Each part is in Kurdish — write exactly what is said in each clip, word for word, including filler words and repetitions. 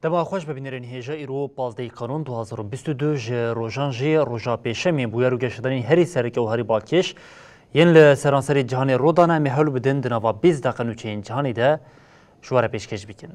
Dema xweş be bînerên hêja, îro pazdehê Kanûn du hazar û bîst û du ji rojan jî roja pêşemê bûyer û geşedanên herî sereke û herî balkêş yên li seranserê cîhanê rû dane, em ê hewl bidin di nava bîst deqe nûçeyên cîhanê de ji we re pêşkêş bikin.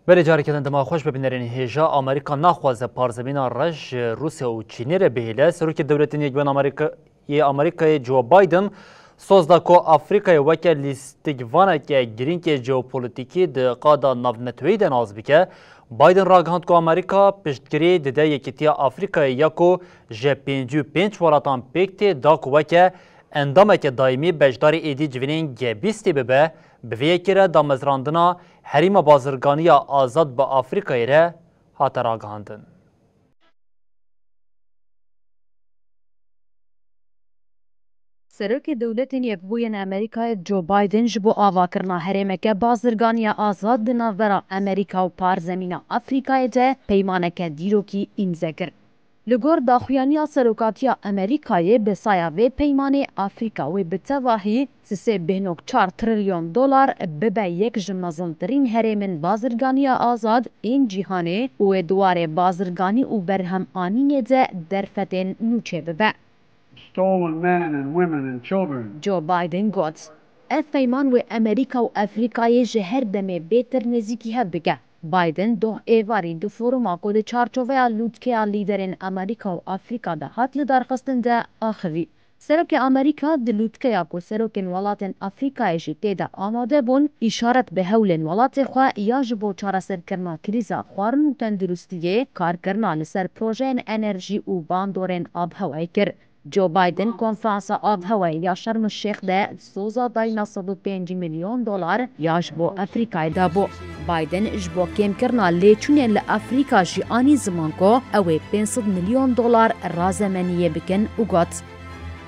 Belê, careke din dema xweş be bînerên hêja. Amerîka naxwaze parzemîna reş ji Rûsya û Çînê re bihêle. Serokê Dewletên Yekbûyên Amerîka-, yê Amerîkayê Joe Biden soz da ku Afrîkayê weke lîstikvaneke girîng ê jeopolîtîkî di qada navneteweyî de nas bike. Biden ragihand ku Amerîka piştgirî dide Yekîtiya Afrîkayê ya ku ji pêncî û pênc welatan pêk tê, da ku weke endameke daîmî beşdarî êdî civînên G bîstê bibe. Bi vê yekê re damezrandina Herêma Bazirganiya Azad bi Afrîkayê re hate ragihandin. Serokê Dewletên Yekbûyên Amerîkayê Joe Biden ji bo avakirina herêmeke bazirganiya azad di navbera Amerîka û parzemîna Afrîkayê de peymaneke dîrokî îmze kir. Li gor daxuyaniya serokatiya Amerîkayê, bi saya vê peymanê Afrîka wê bi tevahî sisê bêhnok çar trilyon dolar bibe yek ji mezintirîn herêmên bazirganiya azad ên cîhanê û wê di warê bazirganî û berhemanînê de derfetên nûçe bibe. Stolen men and women and children. Joe Biden got, ev peyman wê Amerîka û Afrîkayê ji her demê bêtir nêzîkî hev bike. Biden doh êvarî di foruma ku di çarçoveya lûtkeya lîderên Amerîka û Afrîka de hat lidarxistin de axivî. Serokê Amerîka di lûtkeya ku serokên welatên Afrîkayê jî tê de amade bûn, îşaret bi hewlên welatê xwe ya ji bo çareserkirina krîza xwarin û tenduristiyê, karkirina li ser projeyên enerjî û bandorên avhewayê kir. Joe Biden konferansa avhewayê ya Şerm el Şêx de soza dayîna sed û pêncî milyon dolar ya ji bo Afrîkayê dabû. Biden ji bo kêmkirina lêçûnên li Afrîka jî anî ziman ku ew ê pênc sed milyon dolar razemeniyê bikin û got,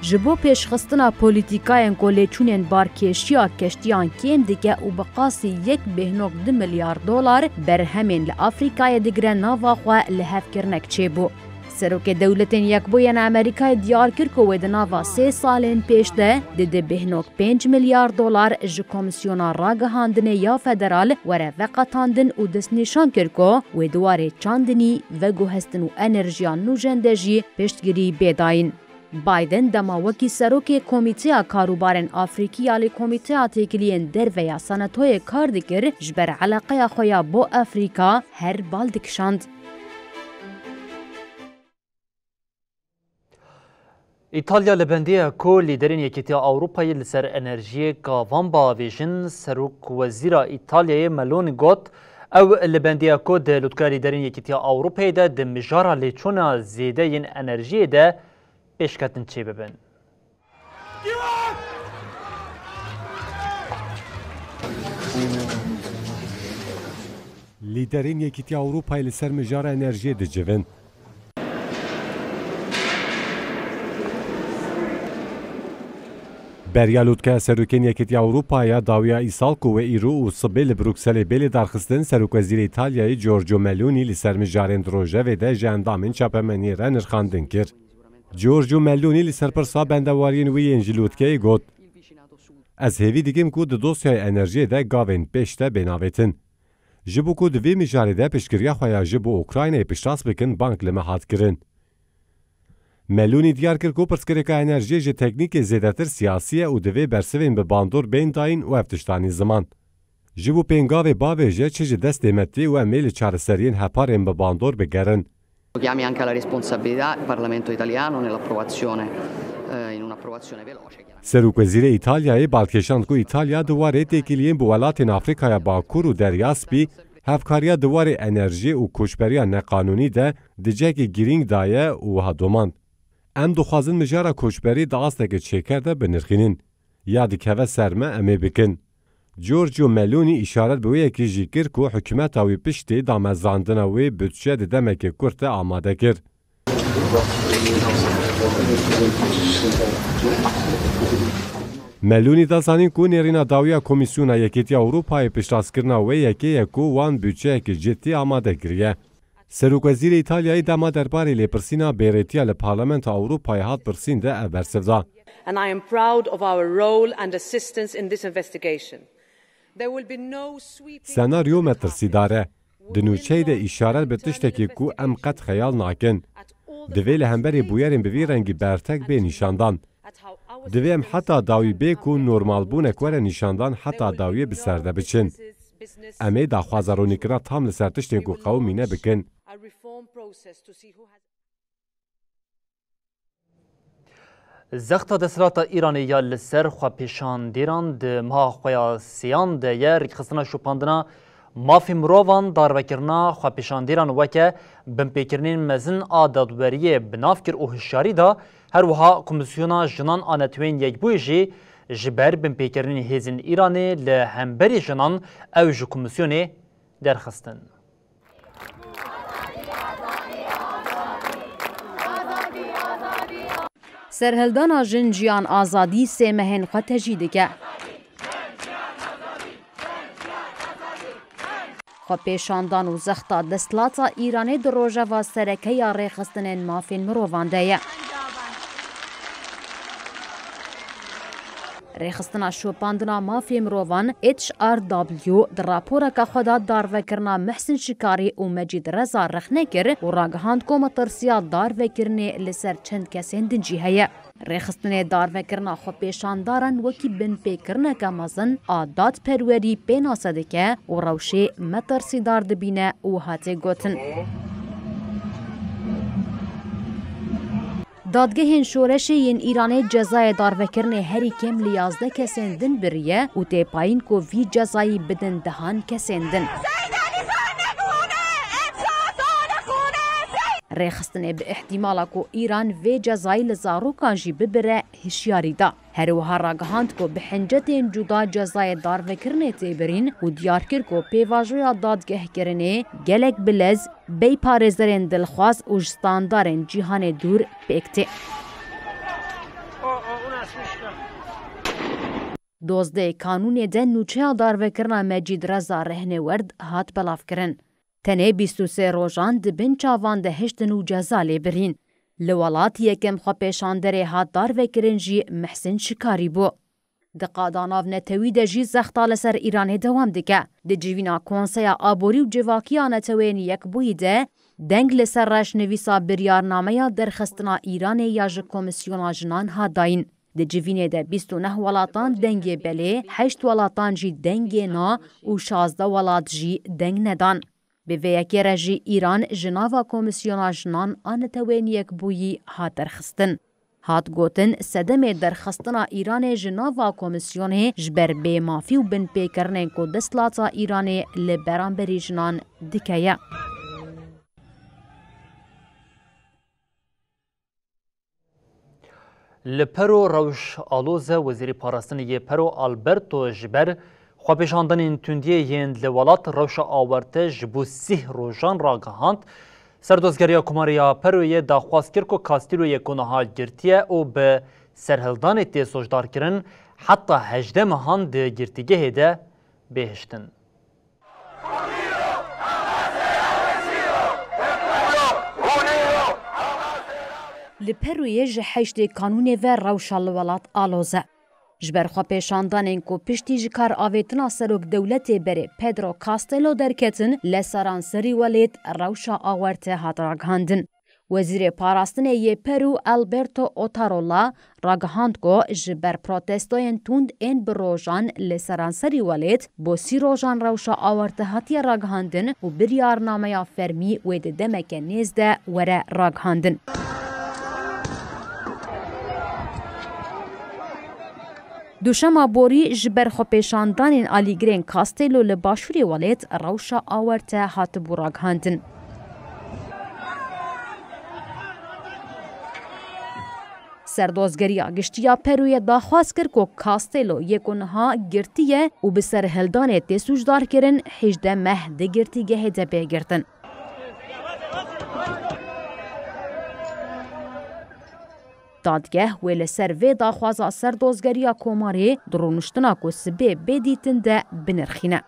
ji bo pêşxistina polîtîkayên ku lêçûnên barkêşiya keştiyan kêm dike û bi qasî yek bêhnok du milyar dolar berhemên li Afrîkayê digire nava xwe li hevkirinek çêbû. Serokê Dewletên Yekbûyên Amerîkayê diyar kir ku wê di nava sê salên pêş de di di bêhnok pênc milyar dolar ji Komîsyona Ragihandinê ya Federal were veqetandin û destnîşan kir ku wê di warê çandinî, veguhestin û enerjiya nûjen de jî piştgirî bê dayîn. Biden dema wekî serokê Komîteya Karûbarên Afrîkî ya li Komîteya Têkiliyên Derve ya Senatoyê kar dikir, ji ber eleqeya xwe ya bo Afrîka her bal dikişand. Îtalya li bendê ye ku lîderên Yekîtiya Ewropayê li ser enerjiyê gavan biavêjin. Serok Wezîra Îtalyayê Meloni got, ew li bendê ye ku di lûtkeya lîderên Yekîtiya Ewropayê de di mijara lêçûna zêde yên enerjiyê de pêşketin çêbibin. Lîderên Yekîtiya Ewropayê li ser mijara enerjiyê dicivin. Beriya lûtkeya serokên Yekîtiya Ewropayê ya dawiya îsal ku wê îro û sibê li Brukselê bê lêdarxistin, serokwezîrê Îtalyayê Giorgio Meloni li ser mijarên di rojevê de ji endamên çapemeniyê re nirxandin kir. Giorgio Meloni li ser pirsa bendewariyên wî yên ji lûtkeyê got, ez hêvî dikim ku di dosyaya enerjiyê de gavên pêş de bên avêtin. Ji bo ku di vê mijarê de piştgiriya xwe ya ji bo Ukraynayê piştrast bikin, bang li me hat kirin. Melûnî diyar kir ku pirsgirêka enerjiyê ji teknîkê zêdetir siyasî ye û divê bersivên bi bandor bên dayîn û ev tişt anî ziman. Ji bo pêngavê bavêje çi ji destê me tê û em ê li çareseriyên heparên bi bandor bigerin. Chiami anche alla responsabilità il Parlamento italiano nell'approvazione, eh, in un'approvazione veloce, chiaramente. Serokwezîrê Îtalyayê balkêşand ku Îtalya di warê têkiliyên bi welatên Afrîkaya Bakur û Derya Spî, hevkariya di warê enerjiyê û koçberiya neqanûnî de di cihekî girîng de ye û wiha domand, Em dixwazin mijara koçberî di asteke çêker de binirxînin. Ya dikeve ser me, em ê bikin. Giorgio Meloni îşaret bi wê yekê jî kir ku hikûmeta wî piştî damezrandina wê budçe di demeke kurt de amade kir. Meloni da zanîn ku nêrîna dawiya Komîsyona Yekîtiya Ewropayê piştrastkirina wê yekê ye ku wan budçeyekî cidî amade kiriye. Serokwezîrê Îtalyayê dema derbarê lêpirsîna bêrêtiya li Parlamentoya Ewropayê hat pirsîn de ev bersiv da. And I am proud of our role and assistance in this investigation. There will be no sweeping Senaryo metirsîdar e. Di nûçeyê de îşaret bi tiştekî ku em qet xeyal nakin. Divê li hemberî bûyerên bi vî rengî bertek bê nîşandan. Divê em heta dawî bê ku normalbûnek were nîşandan heta dawiyê bi ser de biçin. Em ê daxwaza ronîkirina tam li ser tiştên ku qewimîne bikin. Zexta desthilata Îranê ya li ser xwepêşandêran di meha xwe ya sêyan de ye, rêkxistina şopandina mafê mirovan, darvekirina xwepêşandêran weke binpêkirinên mezin a dadweriyê bi nav kir û hişyarî da, her wiha Komîsyona Jinan a Netewên Yekbûyî jî ji ber binpêkirinên hêzên Îranê li hemberî jinan ew ji komîsyonê derxistin. Serhildana Jin Jiyan Azadî sê mehên xwe tejî dike. Xwepêşandan û zexta desthilata Îranê di rojeva sereke ya rêxistinên mafên mirovan de ye. Rêxistina şopandina mafê mirovan H R W di raporeke xwe de darvekirina Mihsin Şikarî û Mecîd Reza rexne kir û ragihand ku metirsiya darvekirinê li ser çend kesên din jî heye. Rêxistinê darvekirina xwepêşandaran wekî binpêkirineke mezin a dadperwerî pênase dike û rewşê metirsîdar dibîne û hate gotin. Dadgehên şoreşê yên Îranê cezayê darvekirinê herî kêm li yazdeh kesên din biriye û tê payîn ku vî cezayî bidin dehan kesên din. Rêxistinê bi îhtîmala ku Îran vê cezayî li zarokan jî bibire, hişyarî da. Her wiha ragihand ku bi hincetên cuda cezayê darvekirinê tê birîn û diyar kir ku pêvajoya dadgehkirinê gelek bi lez, bey parêzerên dilxwaz û ji standarên cîhanê dûr pêk tê. Dozdeh Kanûnê de nûçeya darvekirina Mecîd Reza Rehnewerd hat belavkirin. Tenê bîst û sê rojan di bin çavan de hiştin û ceza lê birîn. Li welat yekem xwepêşanderê hat darvekirin jî Mihsin Şikarî bû. Di qada navnetewî de jî zexta li ser Îranê dewam dike. Di civîna Konseya Aborî û Civakiya Netewên Yekbûyî de deng li ser reşnivîsa biryarnameya derxistina Îranê ya ji Komîsyona Jinan hat dayîn. Di civînê de bîst û neh welatan dengê belê, heşt welatan jî dengê na û şazdeh welat jî deng nedan. Bi vê yekê re jî Îran ji nava Komîsyona Jinan a Netewên Yekbûyî hat derxistin. Hat gotin, sedemê derxistina Îranê ji nava komîsyonê ji ber bêmafî û binpêkirinên ku desthilata Îranê li beramberî jinan dike ye. Li Peru rewş aloz e, Wezîrê Parastinê yê Peru Alberto ji ber xwepêşandanên tundiyê yên li welat rewşa awarte ji bo sîh rojan ragihand. Serdozgeriya Komarê ya Peroyê daxwaz kir ku Castilloyê ku niha girtiye û bi serhildanê tê sojdar kirin, heta hejdeh mehan di girtîgehê de bê hiştin. Li Peroyê ji heştê Kanûnê ve rewşa li welat aloz e. Ji ber xwepêşandanên ku piştî ji kar avêtina serok dewletê berê Pedro Castelo derketin, li seranserî welêt rewşa awarte hat ragihandin. Wezîrê Parastinê yê Peru Alberto Otarola ragihand ku ji ber protestoyên tund ên bi rojan li seranserî welêt bo sî rojan rewşa awarte hatiye ragihandin û biryarnameya fermî wê di demeke nêz de were ragihandin. Duşema borî ji ber xwepêşandanên alîgirên Castelo li başûrê welêt rewşa awarte hatibû ragihandin. Serdozgeriya Giştî ya Perûyê daxwaz kir ku Castello yê ku niha girtî ye û bi serhildanê tê sûcdarkirin, hejdeh meh di girtîgehê de bê girtin. Dadgeh wê li ser vê daxwaza serdozgeriya komarê di rûniştina ku sibê bê dîtin de binirxîne.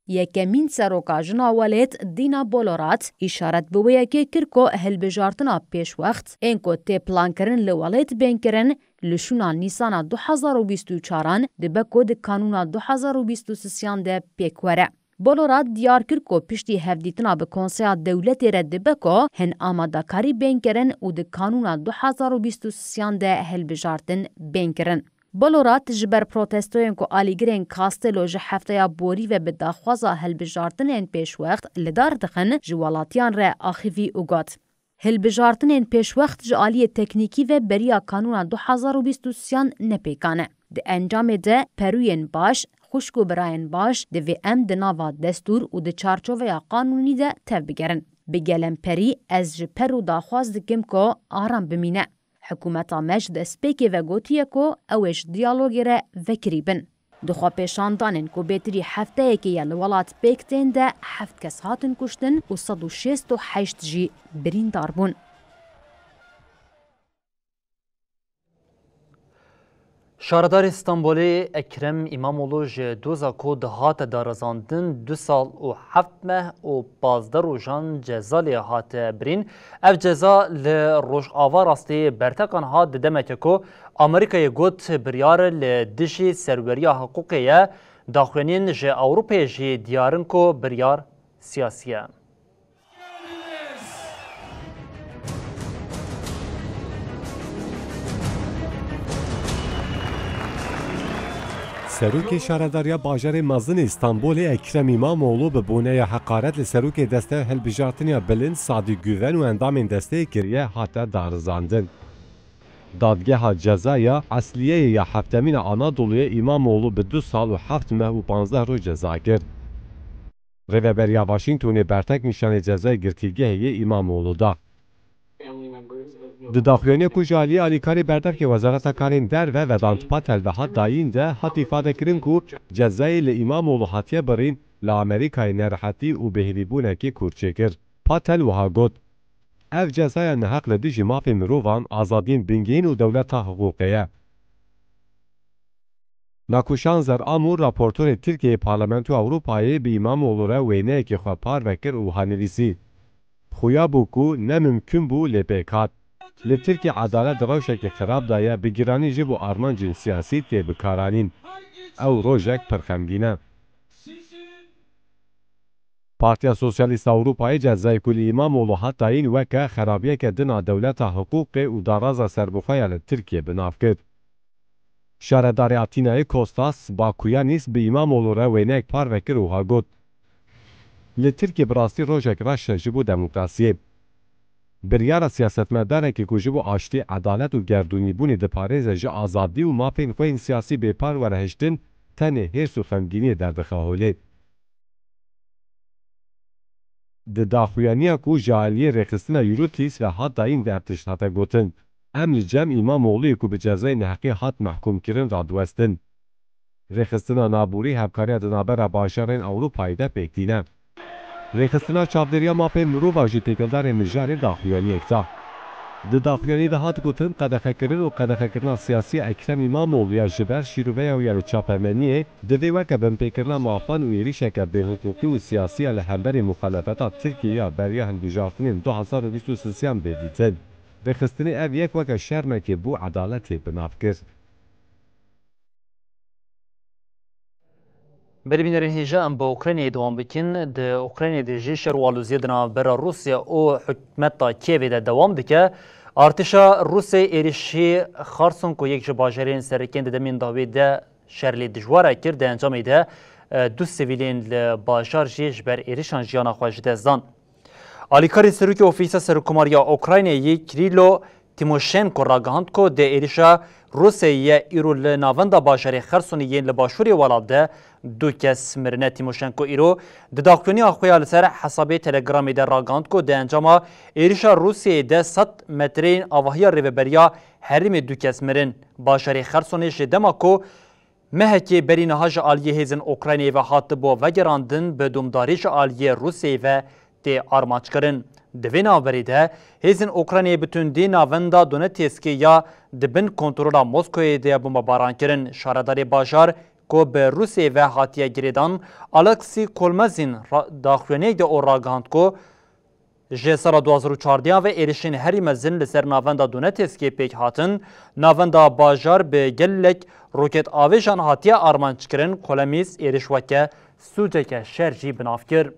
Yekemîn seroka jina welêt Dîna Bolorat îşaret bi wê yekê kir ku hilbijartina pêşwext ên ku tê plankirin li welêt bên kirin, li şûna Nîsana du hezar û bîst û çaran dibe ku di kanûna du hezar û bîst û sisiyan de pêk were. Bolorat diyar kir ku piştî hevdîtina bi Konseya Dewletê re dibe ku hin amadakarî bên kirin û di kanûna du hezar û bîst û sisiyan de hilbijartin bên kirin. Bolorat ji ber protestoyên ku alîgirên Castello ji hefteya borî ve bi daxwaza hilbijartinên pêşwext li dar dixin, ji welatiyan re axivî û got, Hilbijartinên pêşwext ji aliyê teknîkî ve beriya kanûna du hezar û bîst û sêyan nepêkan e. Di encamê de perûyên baş, xwişk û birayên baş divê em di nava destûr û di çarçoveya qanûnî de tev bigerin. Bi gelemperî ez ji per û daxwaz dikim ku aram bimîne. Hikûmeta me ji destpêkê ve gotiye ku ew ê ji diyalogê re vekirî bin. Di xwepêşandanên ku bêtirî hefteyekê ye li welat pêk tên de heft kes hatin kuştin û sed û şêst û heşt jî birîndar bûn. Şaredarê Stenbolê Ekrem Îmamoğlu ji doza ku dihate darizandin du sal û heft meh û pazdeh rojan ceza lê hate birîn. Ev ceza li Rojava Rastê bertekan hat di demeke ku Amerîkayê got biryar li dijî serweriya hiqûqê ye. Daxuyaniyên ji Ewropayê jî diyar in ku biryar siyasî ye. Serokê Şaredariya Bajarê Mezin ê Stenbolê Ekrem Îmamoğlu bi boneya heqaret li serokê Desteya Hilbijartinê ya Bilind Sadî Guven û endamên desteyê kiriye hate darizandin. Dadgeha Cezaya Esliyeyê ya Heftemîna Anadoluyê Îmamoğlu bi du sal û heft meh û panzdeh roj ceza kir. Rêveberiya Washingtonê bertek nîşanê cezayê girtîgehê yê Îmamoğlu da. Di daxuyaniya ku ji aliyê alîkarê berdevkê Wezareta Karên Derve Vedant Patel ve hat dayîn de hat îfadekirin ku cezayê li Îmamoğlu hatiye birîn li Amerîkayê nerehetî û bêhêvîbûnekê kûr çêkir. Patel wiha got, Ev cezaya neheq li dijî mafê mirovan, azadiyên bingehîn û dewleta hiqûqê ye. Nakuşan Zer Amûr raportorê Tirkiyeyê Parlamentoya Ewropayê bi Îmamoğlu re wêneyekê xwe parve kir û wiha nivîsî, Xuya bû ku ne mimkun bû lê pêk hat. Li Tirkiyê edalet di rewşekî xirab de ye, bi giranî ji bo armancên siyasî tê bikaranîn. Ew rojek pir xemgîn e. Partiya Sosyalîst a Ewropayê cezayê ku li Îmamoğlu hat dayîn weke xerabiyeke din a dewleta hiqûqê û daraza serbixwe ya li Tirkiyê bi nav kir. Şaredarê Atînayê Kostas Bakuyanîs bi Îmamoğlu re wêneyek parve kir û wiha got, Li Tirkiyê bi rastî rojek reş e ji bo demokrasiyê. Biryara siyasetmedarekî ku ji bo aştî, edalet û gerdûnîbûnê diparêze ji azadî û mafên xwe yên siyasî bêpar were hiştin, tenê hêrs û xemgîniyê derdixe holê. Di daxuyaniya ku ji aliyê rêxistina Europeace ve hat dayîn de ev tişt hate gotin, Em li cem Îmamoğluyê ku bi cezayê neheqî hat mehkûmkirin radiwestin. Rêxistina Naborî Hevkariya di navbera bajarên Ewropayê de pêk tîne. Rêxistina Çavdêriya Mafên Mirovan jî têkildarê mijarê daxuyaniyek da. Di daxuyaniyê de hat gotin, qedexekirin û qedexekirina siyasî ya Ekrem Îmamoğlu ya ji ber şîroveya wî ya li çapemeniyê, divê weke binpêkirina mafan û êrîşeke bêhiqûqî û siyasî ya li hemberî muxalefeta Tirkiyeyê ya beriya hilbijartinên du hezar û bîst û sisiyan bê dîtin. Rêxistinê ev yek weke şermekê bo edaletê bi nav kir. Berî bînerên hêja em bi Ukraynayê dewam bikin. Di Ukraynayê de jî şer û aloziyê di navbera Rûsya û hikûmeta Kîevê de dewam dike. Artêşa Rûsyayê êrişî Xarson ku yek ji bajarên sereke yên di demên dawî de şer lê dijwar e kir, di encamê de, e, du sivîlên li bajar jî ji ber êrişan jiyana xwe ji dest dan. Alîkarê Serokê Ofîsa Serokkomariya Ukraynayê Kirîlo Tîmoşenko ragihand ku di êrişa Rûsyayê ye îro li navenda bajarê Xersonê yên li başûrê welat de du kes mirine. Tîmoşenko îro di daxuyaniya xwe ya li ser hesabê Telegramê de ragihand ku di encama êrişa Rûsyayê de sed metreyên avahiya rêveberiya herêmê du kes mirin. Bajarê Xersonê ji dema ku mehekê berî niha ji aliyê hêzên Ukraynayê ve hatibû vegerandin, bi domdarî ji aliyê Rûsyayê ve tê armanc kirin. Di vê navberê de hêzên Ukraynayê bi tundî navenda Donetskê ya di bin kontrola Moskoyê de bombebaran kirin. Şaredarê bajar ku bi Rûsyayê ve hatiye girêdan, Oleksî Kolmezîn ra-, daxuyaniyek de û ragihand ku ji sala du hazar û çardeh ve êrişên herî mezin li ser navenda Donetskê pêk hatin. Navenda bajar bi gelek roket avêjan hatiye armanc kirin. Kolemîs êriş weke sûceke şer jî bi nav kir.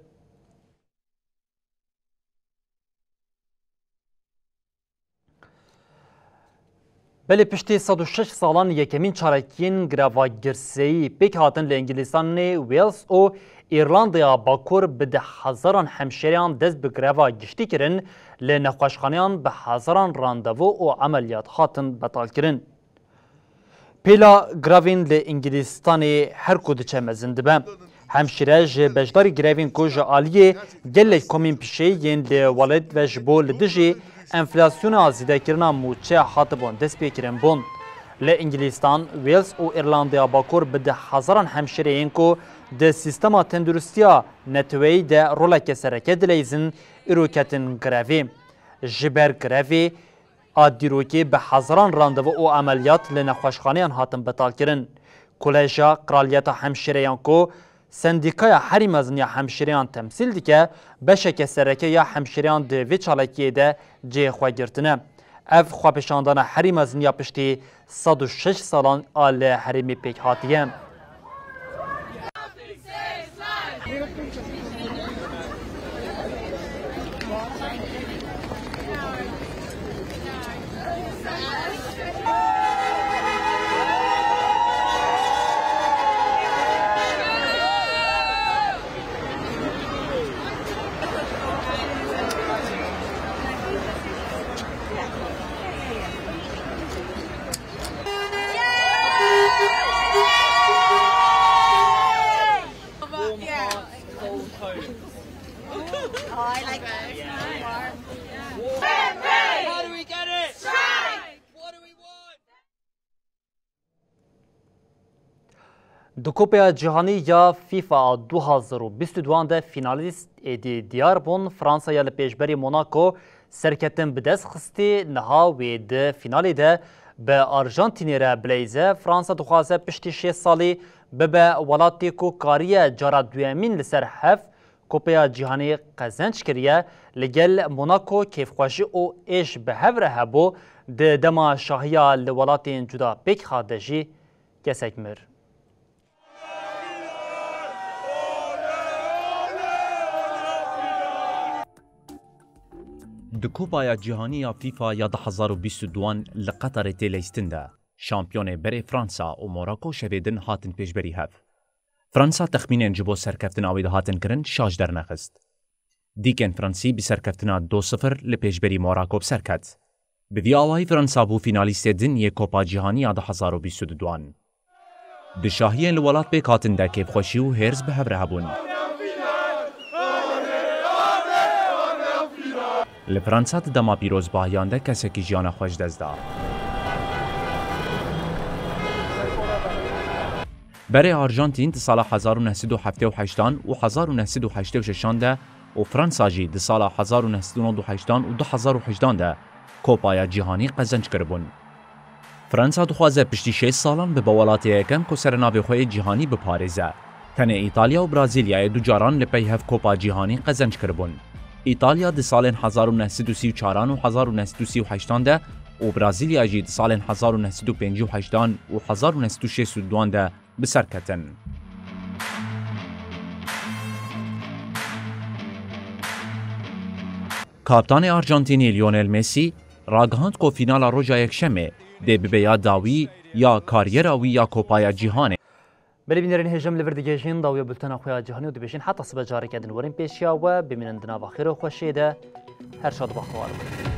Belê piştî sed û şeş salan yekemîn çalakiyên greva girseyî pêk hatin li Îngilîstanê, Wales û Îrlandaya Bakur bi deh hezaran hemşêreyan dest bi greva giştî kirin, li nexweşxaneyan bi hezaran randevu û emeliyat hatin betalkirin. Pêla grevên li Îngilîstanê her ku diçe mezin dibe. Hemşîre ji beşdarî grevên ku ji aliyê gelek komên pişeyî yên li welat ve ji bo li dijî enflasyona zêdekirina mûçe hatibûn destpêkirin bûn. Li Îngilîstan, Wales û Îrlandaya Bakur bi deh hezaran hemşîreyên ku di sîstema tenduristiya neteweyî de roleke sereke dileyzin, îro ketin grevê. Ji ber grevê a dîrokê bi hezaran randevu û emeliyat li nexweşxaneyan hatin betalkirin. Koleja Kraliyeta Hemşîreyan ku sendîkaya herî mezin ya hemşîreyan temsîl dike, beşeke sereke ya hemşîreyan di vê çalakiyê de cihê xwe girtine. Ev xwepêşandana herî mezin ya piştî sed û şeş salan a li herêmê pêk hatiye. Di Kupeya Cîhanî ya FIFA a du hazar û bîst û duan de fînalîst êdî diyar bûn. Fransa ya li pêşberî Monaco serketin bi dest xistî, niha wê di fînalê de bi Arjantînê re bileyze. Fransa dixwaze piştî şêst salî bibe welatê ku kariye cara duyemîn li ser hev Kupeya Cîhanê qezenc kiriye. Li gel Monaco kêfxweşî û êş bi hev re hebû. Di dema şahiya li welatên cuda pêk hat de jî kesek mir. Di Kupaya Cîhanî ya FIFA ya du hazar û bîst û duan li Qeterê tê leyistin de, şampiyonê berê Fransa û Monaco şevê din hatin pêşberî hev. Fransa texmînên ji bo serkeftina wî dihatin kirin şaş dernexist. Dîkên Fransî bi serkeftina du sifir li pêşberî Monaco bi ser ket. Bi vî awayî Fransa bû fînalîstê din yê Kopa Cîhanî ya du hazar û bîst û duan. Di şahiyên li welat pêk hatin de kêfxweşî û hêrs bi hev re hebûn. Li Fransa di dema pîrozbahiyan de kesekî jiyana xwe ji dest da. Berê Arjantîn di sala hezar û neh sed û heftê û heştan û hezar û neh sed û heştê û şeşan de û Fransa jî di sala hezar û neh sed û nod û heştan û du hezar û hejdan de Kopaya Cîhanî qezenc kiribûn. Fransa dixwaze piştî şêst salan bibe welatê yekem ku sernavê xwe yê cîhanî biparêze. Tenê Îtalya û Brazîlyayê du caran li pey hev Kopa Cîhanî qezenc kiribûn. Îtalya di salên hezar û neh sed û sî û çaran û hezar û neh sed û sî û heştan de û Brazîlya jî di salên hezar û neh sed û pêncî û heştan û hezar û neh sed û şêst û duan de bi ser ketin. Kaptanê Arjantînî Lionel Messi ragihand ku fînala roja Yekşemê dê bibe ya dawî ya kariyera wî ya Kopaya Cîhanê. Belê bînerên hêja, em li vir digihîjin dawiya bultena xwe ya cîhanî û dibêjin heta sibe careke din werin pêşiya we, bimînin di nava xêr û xweşiyê de. Her şad û bextewar bin.